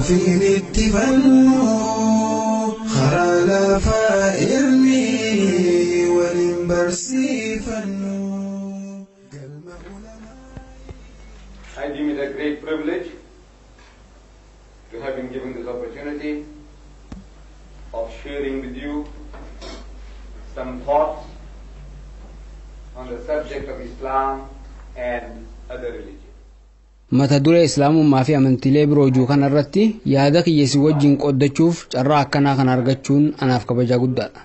Ofiin itti fannu karaa lafaa irni waliin barsiifannu. Galma ulamaa. I deem it a great privilege to have been given this opportunity of sharing with you some thoughts on the subject of Islam and other religions. Mata duree Islaamummaa fi amantiilee biroo jiru kana irratti yaada kiyya si wajjin qooddachuuf carraa akkanaa kana argachuun anaaf kabajaa guddaadha.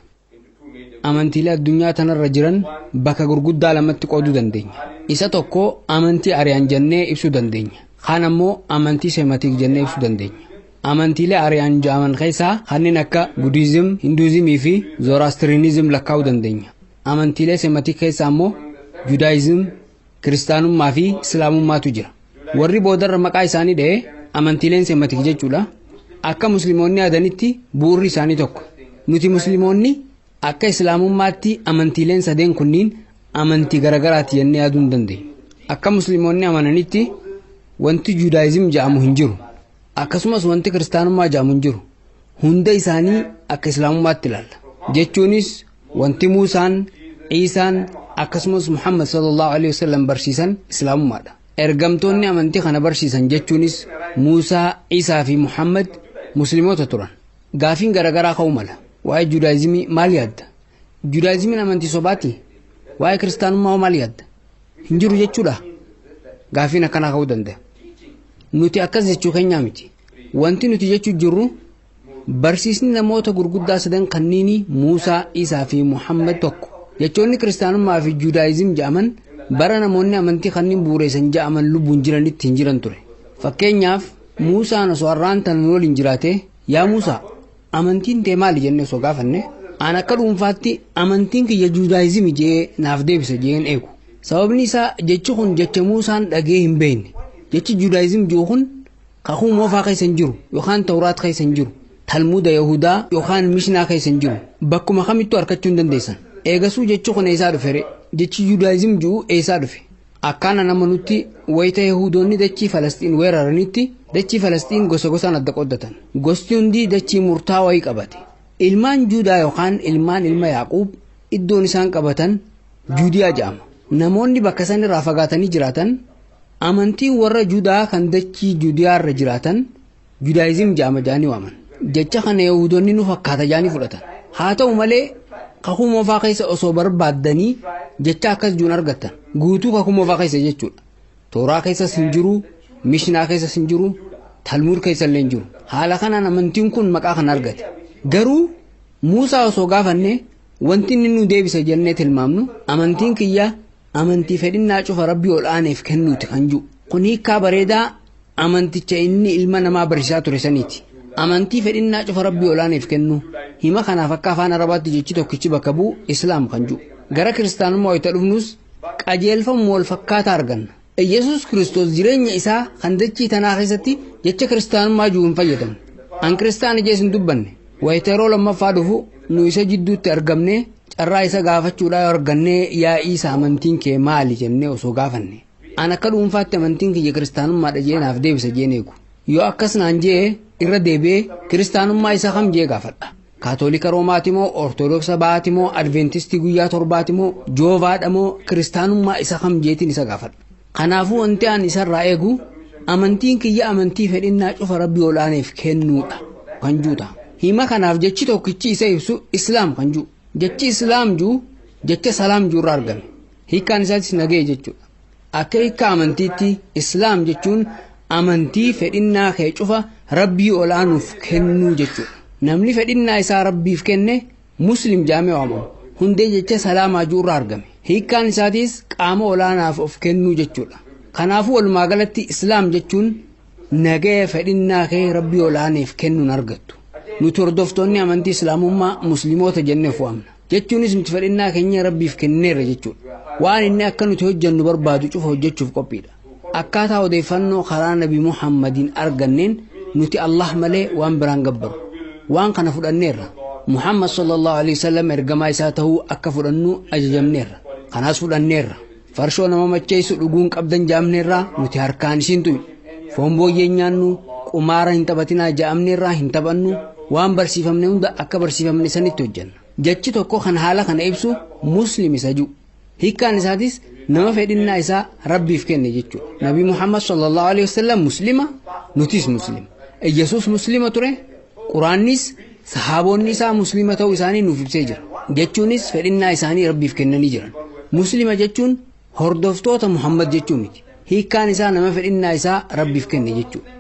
Amantiilee addunyaa tanarra jiran bakka gurguddaa lamatti qooduu dandeenya. Isa tokko amantii Ariyaan jennee ibsuu dandeenya. Kaan ammoo amantii Seematik jennee ibsuu dandeenya. Amantiilee Ariyaan jedhaman keessaa kanneen akka Budiizim, Hinduuzimii fi Zooraastirinizim lakkaa'uu dandeenya. Amantiilee Seematik keessaa ammoo Judaayizim, Kiristaanummaa fi Islaamummaatu jira. Warri boodarra maqaa isaanii dha'e amantiileen Seematik jechuudha. Akka Musliimoonni yaadanitti bu'uurri isaanii tokko. Nuti Musliimoonni akka Islaamummaatti amantiileen sadeen kunniin amantii garagaraati jennee yaaduu hin dandeenyu. Akka Musliimoonni amananitti wanti Judaayizim jedhamu hin jiru. Akkasumas wanti Kiristaanummaa jedhamu hin jiru. Hunda isaanii akka Islaamummaatti ilaalla. Jechuunis wanti Muusaan, Iisaan akkasumas Muhammad sallallahu alaihi wasallam barsiisan Islaamummaadha. Ergamtoonni amantii kana barsiisan, jechuunis Muusaa, Iisaa fi Muhammad, Musliimoota turan. Gaafiin garagaraa ka'uu mala. Waa'ee Judaayizimii maal yaadda? Judaayizimiin amantii sobaati? Waa'ee Kiristaanummaa hoo maal yaadda? Hin jiru jechuudha? Gaafiin akkanaa ka'uu danda'a. Nuti akkas jechuu keenyaa miti. Wanti nuti jechuu jirru, barsiisni namoota gurguddaa sadan kanniini, Muusaa, Iisaa fi Muhammad, tokko. Jechoonni Kiristaanummaa fi Judaayizim jedhaman bara namoonni amantii kanneen bu'uureessan jedhaman lubbuun jiranitti hin jiran ture. Fakkeenyaaf, Muusaan osoo har'aan tana nu waliin jiraate, "Yaa Muusaa, amantiin tee maali?" jennee osoo gaafanne, "Aan akka dhuunfaatti amantiin kiyya Judaayizimi" jee naaf deebisa jeen eegu. Sababni isaa jechi kun jecha Muusaan dhagee hin beekne. Jechi Judaayizim jiru kun Kakuu Moofaa keessa hin jiru yookaan Tawraat keessa hin jiru. Talmuuda Yahudaa yookaan Mishnaa keessa hin jiru. Bakkuma kamittuu argachuu hin dandeessan. Eegasuu jechi kun eessaa dhufe ree? Jechi Judaayizim jiru eessaa dhufe? Akkaan nama nutti wayita Yahudoonni dachii Falasxiin weeraranitti dachii Falasxiin gosa gosaan adda qoddatan. Gosti hundi dachii murtaawaa wayii qabate. Ilmaan Juudaa yookaan ilmaan ilma Yaaqub iddoon isaan qabatan Juudiyaa jedhama. Namoonni bakka san irraa fagaatanii jiraatan amantiin warra Juudaa kan dachii Juudiyaa irra jiraatan Judaayizim jedhama jedhanii waaman. Jecha kana Yahudoonni nu fakkaata jedhanii fudhatan. Haa ta'u malee, Kakuu Moofaa keessa osoo barbaaddanii jecha akkas jiruun argattan. Guutuu Kakuu Moofaa keessa jechuudha. Tooraa keessas hin jiru, Mishnaa keessas hin jiru, Talmuud keessa illee hin jiru. Haala kanaan amantiin kun maqaa kana argate. Garuu Muusaa osoo gaafanne, wanti inni nu deebisa jennee tilmaamnu, "Amantiin kiyya amantii fedhinnaa cufa Rabbii ol aaneef kennuuti" kan jiru. Kun hiikkaa bareedaa amanticha inni ilma namaa barsiisaa ture saniiti. Amantii fedhinnaa cufa Rabbii ol aaneef kennu. Hima kanaaf akka afaan Arabaatti jechi tokkichi bakka bu'u Islaam kan jiru. Gara Kiristaanummaa wayita dhufnus qajeelfama wal fakkaataa arganna. Yesus Kiristoos jireenya isaa kan dachii tanaa keessatti jecha Kiristaanummaa jiru hin fayyadamu. "An Kiristaana" jees hin dubbanne. Wayita yeroo lammaffaa dhufu nu isa jidduutti argamne, carraa isa gaafachuudhaa yoo argannee, "Yaa Iisa, amantiin kee maali?" jennee osoo gaafanne, "An akka dhuunfaatti amantiin kiyya Kiristaanummaadha" jee naaf deebisa jeen eegu. Yoo akkas naan jee, irra deebi'ee "Kiristaanummaa isa kam?" jee gaafadha. Kaatolika Roomaati moo, Ortoodoksa Bahaati moo, Adventistii guyyaa torbaati moo, Joovaadha moo, kiristaanummaa isa kam jeetiin isa gaafadha. Kanaafuu wanti ani isarraa eegu, "Amantiin kiyya amantii fedhinnaa cufa Rabbii ol'aaneef kennuudha" kan juuta. Hima kanaaf jechi tokkichi isa ibsu Islaam kan jiru. Jechi Islaam jiru jecha salaam jiru irraa argame. Hiikkaan isaatis nagee jechuudha. Akka hiikkaa amantiitti Islaam jechuun amantii fedhinnaa kee cufa Rabbii ol'aanuuf kennuu jechuudha. Namni fedhinnaa isaa Rabbiif kenne Muslim jedhamee waamama. Hundee jecha salaamaa jiru irraa argame. Hiikkaan isaatis qaama olaanaaf of kennuu jechuudha. Kanaafuu walumaa galatti Islaam jechuun nagaya fedhinnaa kee Rabbii ol'aaneef kennuun argattu. Nuti hordoftoonni amantii Islaamummaa Musliimoota jennee of waamna. Jechuunis nuti fedhinnaa keenya Rabbiif kenneerra jechuudha. Waan inni akka nuti hojjennu barbaadu cufa hojjechuuf qophiidha. Akkaataa odeeffannoo karaa Nabi Muhammadiin arganneen nuti Allah malee waan biraan gabbaru. Waan kana fudhanneerra. Muhammad sallallahu alaihi wasallam ergamaa isaa ta'uu akka fudhannu ajajamneerra. Kanaas fudhanneerra. Farshoo nama macheessu dhuguun qabdan jaamneerra, nuti harkaan isiin tuqne. Foon booyyee nyaannu. Qumaara hin taphatinaa ja'amne irraa hin taphannu. Waan barsiifamne hunda akka barsiifamne sanitti hojjenna. Jechi tokko kan haala kana ibsu muslim isa jiru. Hiikkaan isaatis nama fedhinnaa isaa rabbiif kenne jechuudha. Nabi Muhammad sallallahu alaihi wasallam muslima, nutis muslima. Yesuus muslima ture, Quraannis sahaabonni isaa muslima ta'uu isaanii nuuf ibsee jira. Jechuunis fedhinnaa isaanii rabbiif kennanii jiran. Muslima jechuun hordoftoota Muhammad jechuu miti. Hiikkaan isaa nama fedhinnaa isaa rabbiif kenne jechuudha.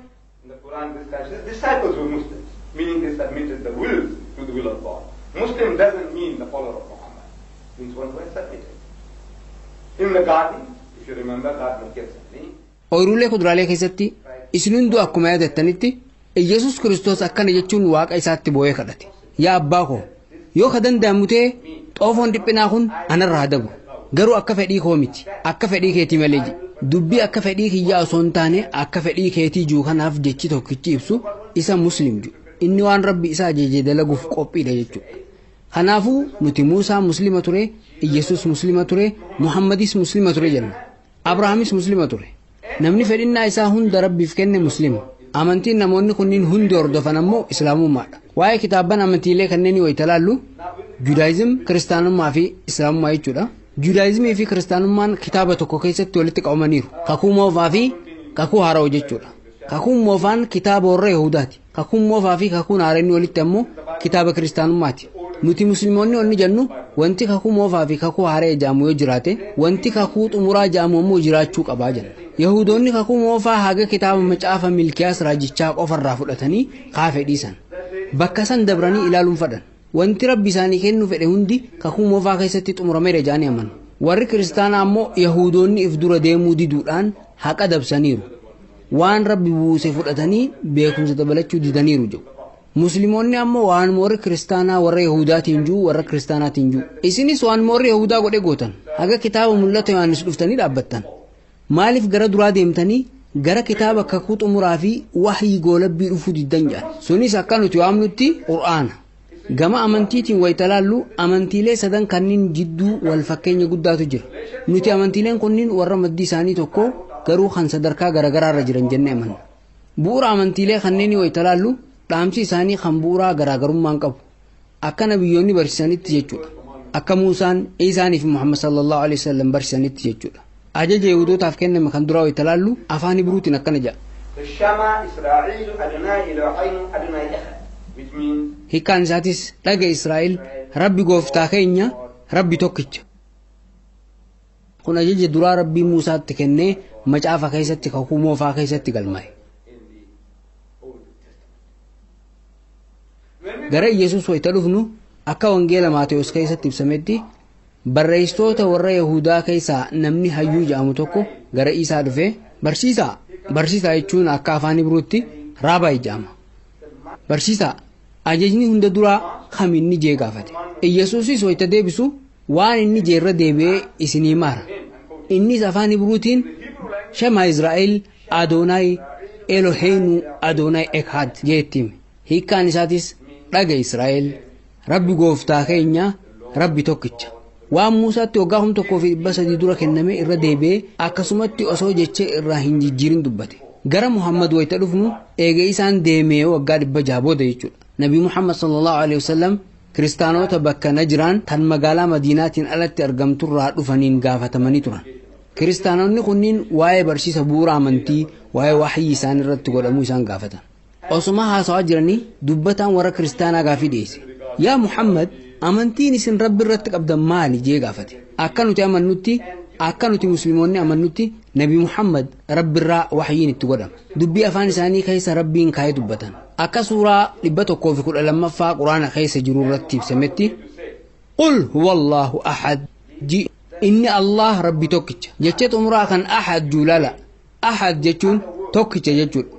In the Quran describes his disciples were Muslims, meaning they submitted the will to the will of God. Muslim doesn't mean the follower of Muhammad. It means one who has submitted. In the garden, if you remember Garden of Gethsemane, Ooyiruulee kuduraalee keessatti isin hunduu akkuma yaadattanitti Iyyasuus Kiristoos akkana jechuun waaqa isaatti boo'ee kadhate. Yaa abbaa koo, yoo ka danda'amu ta'e xoofoon dhiphinaa kun anarraa haa dabu. Garuu akka fedhii koo miti, akka fedhii keetii malee jedhe. Dubbii akka fedhii kiyyaa osoo hin taane akka fedhii keetii jiru kanaaf jechi tokkichi ibsu isa muslim jiru. Inni waan rabbi isa ajaje dalaguuf qophiidha jechuudha. Kanaafuu nuti Muusaa muslima ture, Iyyasuus muslima ture, Muhammadis muslima ture jenna. Abrahaamis muslima ture. Namni fedhinnaa isaa hunda rabbiif kenne muslima. Amantiin namoonni kunniin hundi hordofan ammoo islaamummaadha. Waa'ee kitaabban amantiilee kanneen yoo ilaallu Judaayizim, Kiristaanummaa fi Islaamummaa jechuudha. Judaayizimii fi Kiristaanummaan kitaaba tokko keessatti walitti qabamaniiru. Kakuu moofaa fi kakuu haaraa jechuudha. Kakuun moofaan kitaaba warra Yahudaati. Kakuun moofaa fi kakuun haaraan walitti ammoo kitaaba Kiristaanummaati. Nuti musliimoonni onni jennu wanti kakuu moofaa fi kakuu haaraa jedhamu yoo jiraate wanti kakuu xumuraa jedhamu ammoo jiraachuu qabaa jenna. Yahudoonni kakuu moofaa haga kitaaba macaafa Milkiyaas raajichaa qofarraa fudhatanii kaafee dhiisan. Bakka san dabranii ilaaluun fadhan. Wanti rabbi isaanii kennuu fedhe hundi kakuu moofaa keessatti xumurameera jedhanii amanu. Warri kiristaanaa ammoo Yahudoonni if dura deemuu diduudhaan haqa dabsaniiru. Waan rabbi buuse fudhatanii beekumsa dabalachuu didaniiru jedhu. Musliimoonni ammoo waan warri kiristaanaa warra Yahudaatiin jiru warra kiristaanaatiin jiru. Isinis waan warri Yahudaa godhe gootan. Haga kitaaba mul'ata Yohaannis dhuftanii dhaabbattan. Maaliif gara duraa deemtanii gara kitaaba kakuu xumuraa fi wahyii goolabbii dhufuu diddan jedhan. Sunis akka nuti waamnutti Qur'aana. Gama amantiitiin wayita laallu amantiilee sadan kanneen jidduu wal fakkeenya guddaatu jira. Nuti amantiileen kunniin warra maddii isaanii tokko garuu kan sadarkaa garaagaraarra jiran jennee amanna. Bu'uura amantiilee kanneen wayita laallu dhaamsi isaanii kan bu'uuraa garaagarummaan qabu. Akka nabiyyoonni barsiisanitti jechuudha. Akka Muusaan, Iisaanii fi Muhammad sallallahu alaihi wasallam barsiisanitti jechuudha. Ajaja Yahudootaaf kenname kan duraa wayita laallu afaan Ibruutiin akkana jedha. the Shema Israel Adonai Eloheinu Adonai Echad, which means Hiikkaan isaatis dhaga Israa'el rabbi gooftaa keenya rabbi tokkicha. Kun ajaja duraa rabbii Muusaatti kennee macaafa keessatti kakuu moofaa keessatti galmaa'e. in the Old Testament. When we Gara Iyyasuus wayita dhufnu akka wangeela Maatewos keessatti ibsametti barreessitoota warra Yahudaa keessaa namni hayyuu jedhamu tokko gara Isaa dhufee barsiisaa barsiisaa jechuun akka afaan Ibruutti raabaay jedhama. Barsiisaa ajajni hunda duraa kam inni jee gaafate. Iyyasuusis wayita deebisu waan inni jeerra deebi'ee isinii maara. Innis afaan Ibruutiin Shema Israa'el Adoonaay Eloheinu Adoonaay Echad jee itti hime. Hiikkaan isaatis dhaga Israa'el rabbi gooftaa keenya rabbi tokkicha. Waan Muusaatti waggaa 1300 dura kenname irra deebi'ee akkasumatti osoo jechee irraa hin jijjiirin dubbate. Gara Muhammad wayita dhufnu eega isaan deemee waggaa 600 booda jechuudha. Nabi Muhammad sallallahu alaihi wasallam kiristaanota bakka Najraan tan magaalaa Madiinaatiin alatti argamturraa dhufaniin gaafatamanii turan. Kiristaanonni kunniin waa'ee barsiisa bu'uura amantii, waa'ee wahyii isaan irratti godhamuu isaan gaafatan. Osuma haasawaa jiranii dubbataan warra kiristaanaa gaafii dhiyeesse. Yaa Muhammad, amantiin isin rabbi irratti qabdan maali jee gaafate. Akka nuti amannutti, akka nuti musliimoonni amannutti Nabi Muhammad rabbi irraa wahyiin itti godhama. Dubbii afaan isaanii keessa rabbiin kaayee dubbatan. Akka suuraa 112ffaa Quraana keessa jiru irratti ibsametti Qul huwa Allahu ahad ji inni Allah rabbi tokkicha. Jecha xumuraa kan ahad juulala. Ahad jechuun tokkicha jechuudha.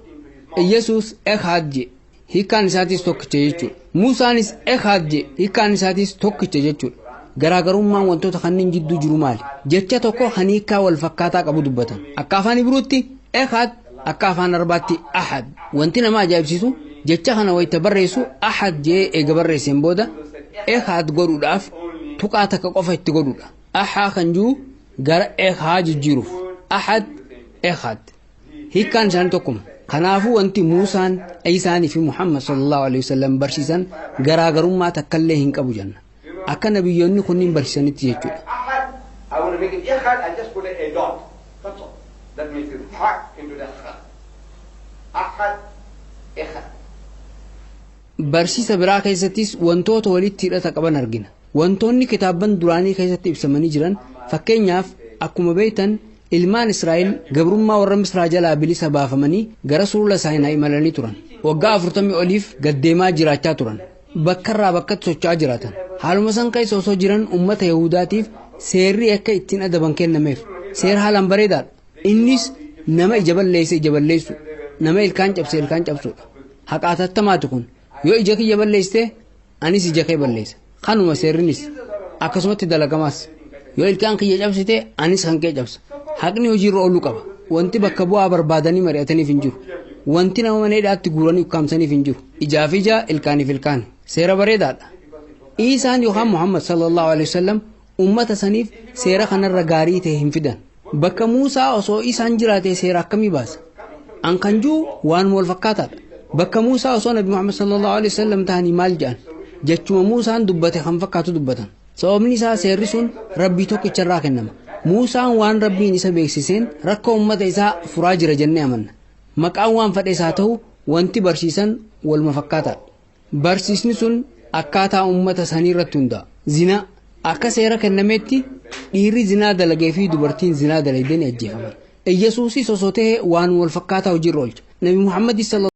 Iyyasuus Echad je hiikkaan isaatis tokkicha jechuudha. Muusaanis Echad je hiikkaan isaatis tokkicha jechuudha. Garaagarummaan wantoota kanneen jidduu jiru maali? Jecha tokko kan hiikkaa wal fakkaataa qabu dubbatan. Akka afaan Ibruutti Echad, akka afaan Arbaatti Ahad. Wanti nama ajaa'ibsiisu jecha kana wayita barreessu Ahad jee eega barreesseen booda Echad godhuudhaaf tuqaa takka qofa itti godhuudha. Ahaa kan jiru gara Echaa jijjiiruuf. Ahad, Echad. Hiikkaan isaanii tokkuma. Kanaafuu wanti Muusaan, Iisaanii fi Muhammad sallallahu alaihi wasallam barsiisan garaagarummaa takkallee hin qabu jenna. Akka nabiyyoonni kunniin barsiisanitti jechuudha. Ahad, I want to make it ikhad, I just put a dot. That's all. That makes it ha into the kha. Ahad, ikhad. Barsiisa biraa keessattis wantoota walitti hidhata qaban argina. Wantoonni kitaabban duraanii keessatti ibsamanii jiran, fakkeenyaaf, akkuma beektan ilmaan Israa'el gabrummaa warra Misraa jalaa bilisa baafamanii gara sulula Saayinaa imalanii turan. Waggaa 40 oliif gaddeemaa jiraachaa turan. Bakkarraa bakkatti socho'aa jiraatan. Haaluma san keessa osoo jiran uummata Yahudaatiif seerri akka ittiin adaban kennameef. Seera haalaan bareedaadha. Innis nama ija balleesse ija balleessu, nama ilkaan cabse ilkaan cabsuudha. Haqaatattamaati kun. Yoo ija kiyya balleessite, anis ija kee balleessa. Kanuma seerrinis akkasumatti dalagamaas. Yoo ilkaan kiyya cabsite, anis kan kee cabsa. Haqni hojiirra ooluu qaba. Wanti bakka bu'aa barbaadanii mari'ataniif hin jiru. Wanti nama mana hidhaatti guuranii ukkaamsaniif hin jiru. Ijaaf ija, ilkaaniif ilkaan. Seera bareedaadha. Iisaan yookaan Muhammad sallallahu alaihi wasallam ummata saniif seera kanarra gaarii ta'e hin fidan. Bakka Muusaa osoo isaan jiraate seera akkamii baasa? An kan jiru waan wal fakkaataadha. Bakka Muusaa osoo Nabi Muhammad sallallahu alaihi wasallam ta'anii maal jedhan? Jechuma Muusaan dubbate kan fakkaatu dubbatan. Sababni isaa seerri sun Rabbii tokkicharraa kennama. Muusaan waan Rabbiin isa beeksiseen rakkoo uummata isaa furaa jira jennee amanna. Maqaan waan fedhes haa ta'u, wanti barsiisan waluma fakkaataadha. Barsiisni sun akkaataa uummata sanii irratti hundaa'a. Zinaa akka seera kennameetti dhiirri zinaa dalagee fi dubartiin zinaa dalagdee ni ajjeefaman. Iyyasuusis osoo ta'e waan wal fakkaataa hojiirra oolcha. Nabi Muhammad.